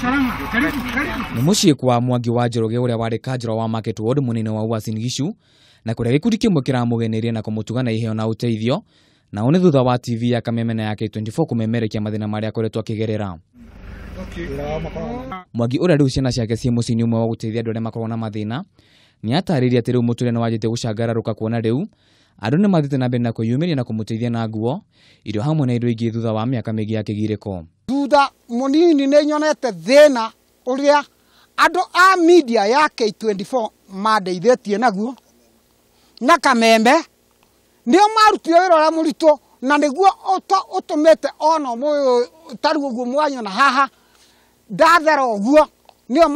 Salama, karibu, karibu. Nĩ mũciĩ kwa Mwangi wa Njoroge ũrĩa warĩ kanjũra wa Market Ward mũnene wa Uasin Gishu, na kũrĩa gĩkundi kĩmwe kĩramũgeneria na kũmũtuga na iheo na ũteithio, na ũũ nĩ thutha wa TV ya Kameme na ya K24 kũmemerekia mathĩna marĩa akoretwo akĩgerera. Mwangi ũrĩa rĩu ciana ciake ciĩ mũciĩ-inĩ ũmwe wa gũteithia andũ arĩa makoragwo na mathĩna, nĩ atarĩirie atĩ rĩu mũtũrĩre nĩ wanjĩtie gũcangararũka kuona rĩu andũ nĩ mathiĩte na mbere na kwĩyumĩria na kũmũteithia na nguo, irio hamwe na indo ingĩ thutha wa mĩaka mĩingĩ ya kĩgirĩko. Thutha mũnini nĩ nyonete thĩna ũrĩa andũ a media ya K24 mandeithĩtie naguo na Kameme, nĩo marutire wĩra ũrĩa mũritũ na nĩguo ũtũmĩte ona ũmũthĩ tarĩu ũguo mwanyona haha ndathera ũguo, nĩo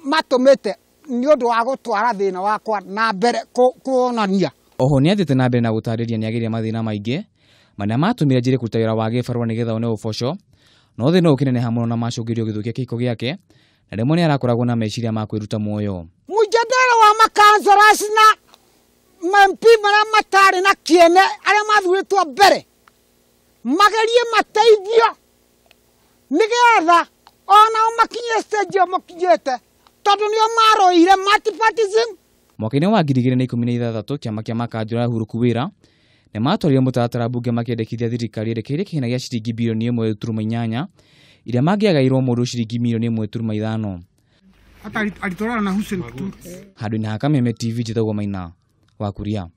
matũmĩte nĩ ũndũ wa gũtwara thĩna wakwa na mbere kuonania. Oho nĩ athiĩte na mbere na gũtarĩria nĩ agĩire mathĩna maingĩ marĩa matũmire njĩre kũruta wĩra wa gĩbarũa nĩgetha one ũboco, no thĩna ũkĩneneha mũno na macũngĩrĩrio gĩthũkia kĩhiko gĩake, na rĩmwe nĩ arakoragwo na meciria ma kwĩruta muoyo. Mũjadala wa makansorasi na MP marĩa matarĩ na kĩene arĩa mathurĩtwo mbere magerie mateithio nĩgetha onao makinye stage ĩyo makinyĩte, tondũ nĩo maroire multipartyism. Mwaka-inĩ wa 2016 kĩama kĩa makanjũra Uhuru Kuwĩra nĩ matwarire mũtaratara mbunge makĩendekithia thirikari ĩrekereirie kĩgĩna gĩa ciringi bilioni 1.8 iria mangĩagairwo mũndũ ciringi milioni 1.5. Hata alitolewa na Hussein Kuturu. Handũ-inĩ ha Kameme TV njĩtagwo Maina wa Kuria.